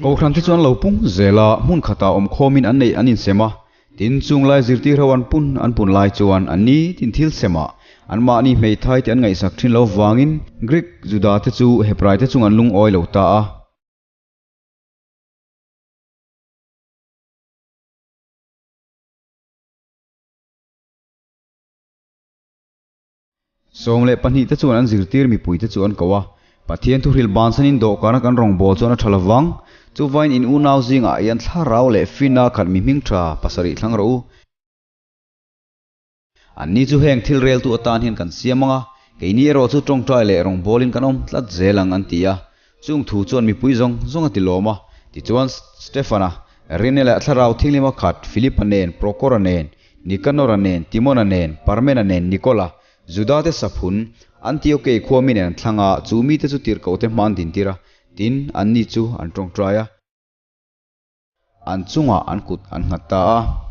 Kohhran te chu an lo pung zel a, hmun khatah awm khawmin an neih an insem a. Tin, chung lai zirtir ho an pun an pun lai chuan an ni tin thil sem a, anmahni hmeithai te an ngaihsak thin lo vangin Greek Juda te chu Hebrai te chung an lungawi lo ta a. 12 te chuan an zirtir mipui te chu an ko a, Pathian thuhril bansanin dawhkana kan rawngbâwl chuan a ṭha lo vang. Chuvain in unau zingah hian thlarau leh fina khat mi hming ṭha pasarih thlang rawh u. Anni chu heng thil reltu atan hian kan siam ang a, keini erawh chu ṭawngṭai leh rawngbâwlin kan awm tlat zel ang an ti a. Chung thu chuan mipui zawng zawng a ti lawm a. Tichuan, Stefana, Rene leh thlarau thinglima khat Philipa nen, Prokora nen, Nikanora nen, Timona nen, Parmena nen, Nikola, Juda te saphun, Antiokei khua mi nen an thlang a, chu mite chu tirhkohte hma an dintir a, tin, anni chu an tawngtai a. An chungah an kut an nghat ta a.